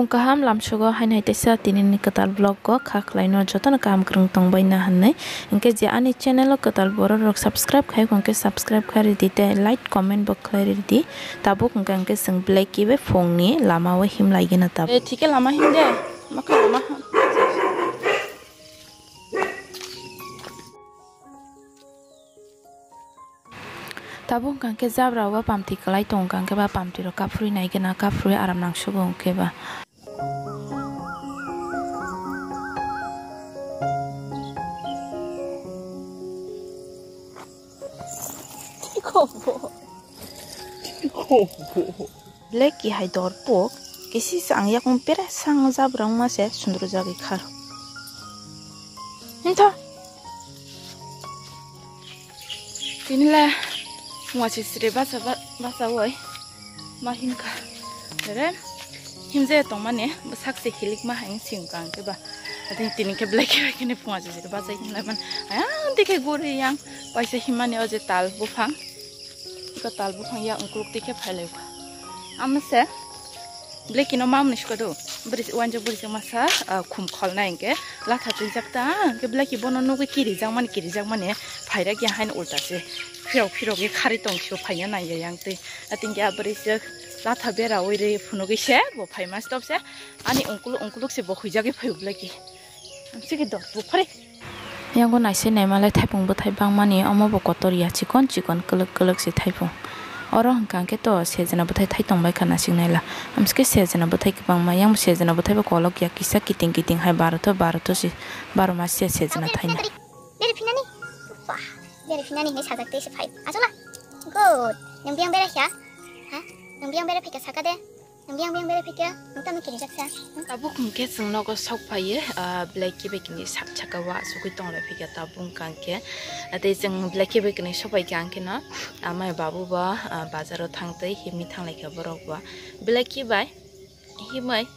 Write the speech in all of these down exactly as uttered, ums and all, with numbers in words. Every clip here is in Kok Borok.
Kaham lamsogo haino hai teisa tinini kwtal vlog o kha khlaino jotono kaham kwrwng tongbaina hwnwi. Hinkhe je ani channel o kwtal borok rok subscribe khai hwnkhe subscribe khai ridi tei like comment bo khlai ridi. Tabuk hwnkhe hwnkhe chwng Blacky bai phungni lama o himlaigena tabuk. Eh, thike lama himde. Makha lama. Tabuk hwnkha khe jabra o ba pamtwi kwlai tongo, hwnkha khe ba pamtwi rok kaphurwi nai gana, kaphurwi aram nang sugo hwnkhe ba. Blacky hai dorpok, kisi se ang yakung pera sang jabra wngma se sundru jagwi khar. Hintha. Tini le muachi sire basa ba-, basa oi. Ma hinkha. Dere. Himje tongmani, bwsak se hilikma hai wng sing kang khe ba. Ati tini khe Blacky bai khe ni phunga se basa himlai man. Ayang dikhe guri yang. Paisa himmani o je tal buphang. Iko tal buphang ya ungkuluk twi khe phailai kha. Amo se Blacky no mamni sukha do. Bwrwi se uanjak bwrwi se masa, ah, khum kholnai hinkhe latha twijak ta. Hinkhe Blacky bono nugwi kirijak mani, kirijak mani phairak ya haino ulta se. Phirok phirok ye khari tong sio phaiya nai ya yang twi. Ating ya bwrwi se latha bera oi re phunugwi se bo phai mas top se. Ani ungkuluk ungkuluk se bo huijagwi phai Blacky. Amsike dor buphari. Yango naisai naimalai thaipung bwthai bangmani, omo bo kotor ya, chikon chikon kwlwk kwlwk se thaipung. Oro hwnkha hwnkhe to sejna bwthai thai tongbai kha naisik naila. Amsike sejna bwthai kwbangma, yang sejna bwthai bo kolok ya, kisa kiting kiting hai baro to, baro to se, baro mas se sejna thai na. Bere phinani? Wah, bere phinani hinwi sajak tei se phai. Achukla? Good. Nwng biyang bere kha? Ha? Nwng biyang bere phika saka de? Ang biyang biyang bere phikya, ang tamo kirijak sa. Tabuk hwnkhe chwng nogo sok phaiwi, ah, Blacky bai kini sak saka o asugwi tonglai phikya tabuk hwnkha hwnkhe. Ah, tei chwng Blacky bai kini sok phaikha hwnkhe no, amai babu bo, ah, bazar o thang tei himwi thanglai kha borok bo. Blacky bai himwi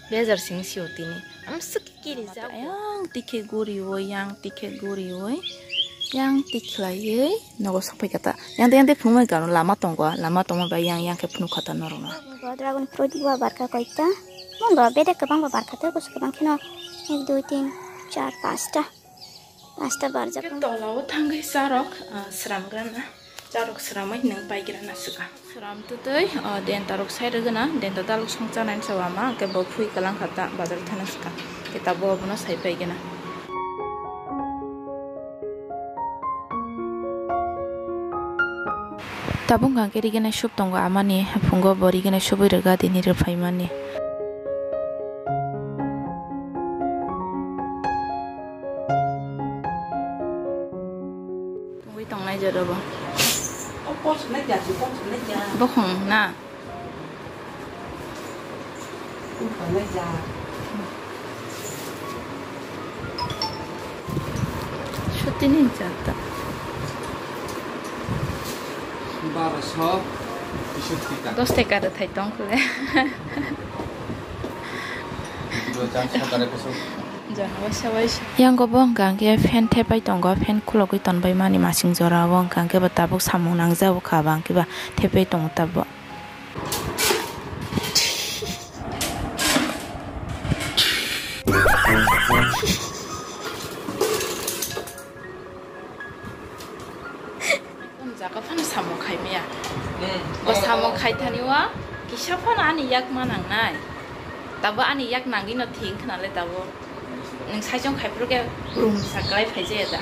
bejar sing sio tini. Amswk kirijak. Yang tikhe guri o, yang tikhe guri o, yang tikhlaiwi nogo sok phaikha ta. Yang de, yang de phunukmani karon lama tongo, lama tongma bai yang, yang khe phunuk kha ta norokno. Dragon fruit bo barkha koita. Mon bo bedek kwbang bo barkha ta, kusu kwbang kheno ek, dui, tin, char, pasta. Pasta barjak. Tola o thangwi charok, ah, sram grana. Charok sramwi nwng paigrana swkang. Sram twtwi, o, denta rok sai rwgwna, denta dalok song chanai sa wama, hwnkhe bo phui kwlang kha ta, bazar thana swkang. Hwnkhe tabuk abono sai paigwna. Tabuk hwnkha khe rignai soup tongo amani, phungo bo rignai soupwi rwgadi hinwi rwphaimani. Tongwi tongnai jora bo. Bokhong na. Sotini jata. Baroso. Dos taka rwthai tong khle. Video chang sokare kusuk. Jana waisa waisa. Yang go bo hwnkha hwnkhe fan thepai tongo, fan khulogwi tonbaimani masing jora o hwnkha hwnkhe bo tabuk samung nangjago kha ba hwnkhe ba thepai tongo tabuk. Jaga phano samung khai maya. Hmm. Bo samung khai thani wa kisa phano ani yak ma nangnai. Tabo ani yak nangwi no thing khna le tabo. Nwng saichung khai phuru khe brum sa klai phai jaya da.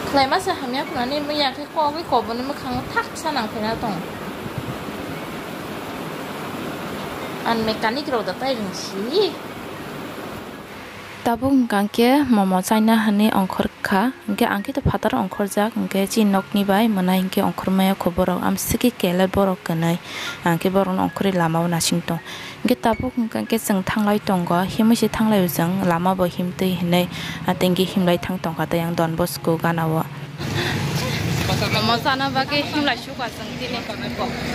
Khlai ma se hamya phano ni maya khe kogwi koboni mwkhang thak sa nang phai na tong. An mechanic rok da tai ring si. Tabuk hwnkha hwnkhe momo chaina hwnwi ongkhor kha, hwnkhe ang khe to phataro ongkhorjak, hwnkhe chini nokni bai mwnai hwnkhe ongkhormaya kho borok, amswkhe kele borok kwnwi, ang khe borokno ongkhorwi lamao nasing tong. Hwnkhe tabuk hwnkha hwnkhe chwng thanglai tongo, himwi se thanglai o chwng, lama bo himtwi hinwi, ah, tei hwnkhe himlai thang tongkha tei ang Don Bosco gana o. Momo chana bagwi himlai suka chwng tini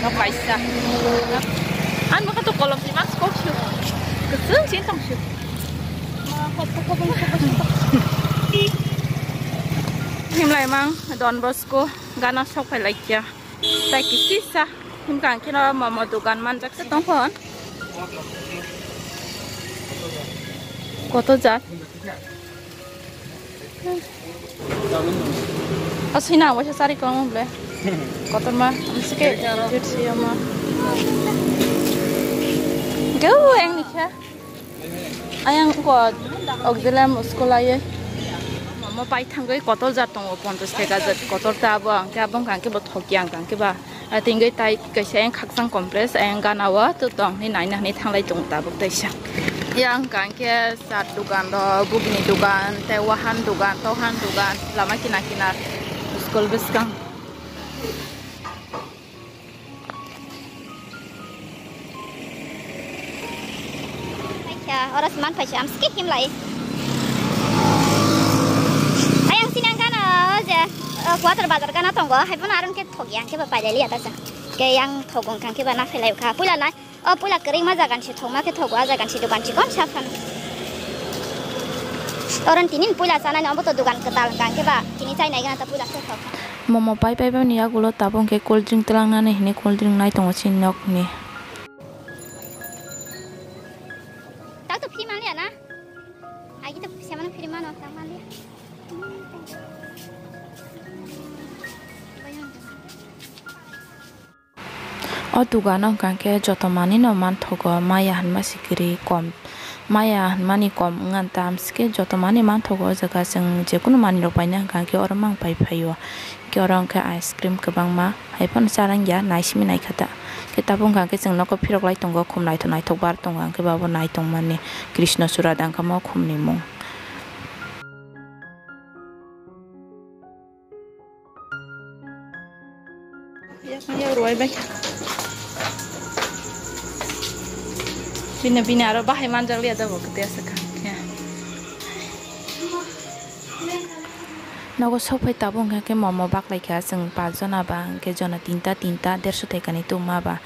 nok kaisa. Ang nokha to kolom si mas kok su. Kwchwng si tong su. Himlai mang Don Bosco gana sok phai laikya. Tai kisisa. Himkha ang kheno momo dogan manjak se tongphon. Koto jat. Aswina ang waisa sari kong ble. Kotorma, amsike, jut siyama. Gau ang nikha. Ayang ko auxiliary school aye. Mama pai thangoi kotor jat tongo, ponchas theka jat kotor ta abo, ang ke abo ang ke bo thoki ang kang ke ba. Atingoi tai kaisa ayang khaksang complex ayang gana o to tong ni naina ni thanglai tongo tabuk taisa. Yang kang ke chat dukan ro, bugni dukan, tei wahan dukan, tohan dukan, lama kina kina school bwskang. Paikha, oro se man paisa, amsike himlai. Ayang sini ang gana, o je, o, quarter bazar gana tongo, hai bono aron ke thogi ang ke ba pailai liya ta sa. Ke yang thogo ang ke ba na phailai kha. Puila na, o puila kwrwima jagan se thogma ke thogo, a jagan se dogan chikon sa phano. Oron tinin puila chanai no, obo to dogan kwtal ang ke ba, tini chainai gana ta puila se thog. Momo pai pai bani yagulo tabuk hwnkhe cold drink twlangnani hwnwi cold drink nai tongo chini nokni. Tak to free manliya na? Agi to semana free mano, tak manliya. O dogano hwnkha khe joto manwino manthogo, maya hwnma sikiri kom, maya hwnmani kom wngya ta, amsike joto manwi manthogo o jaga. Chwng jekunu manwirok paina hwnkha khe oro mang pai phaio, khe oro hwnkhe ice cream kwbangma hai phano charangya, naisimi naikha ta. Khe tabuk hwnkha khe chwng nogo phirok lai tongo, khum naithok naithok bar tongo, hwnkhe ba bo naitongmani Krishna Chura da wngkha mo khumni mung. Yak, yak, ruwai bai. Bini, bini aro bahai manjak liya da bo, kwtwi asa kha. Ya. Nogo sok phai tabuk hwnkha khe momo baklai kha chwng paanch jona ba, hwnkhe jona tinta, tinta, derso thai kani tuma ba.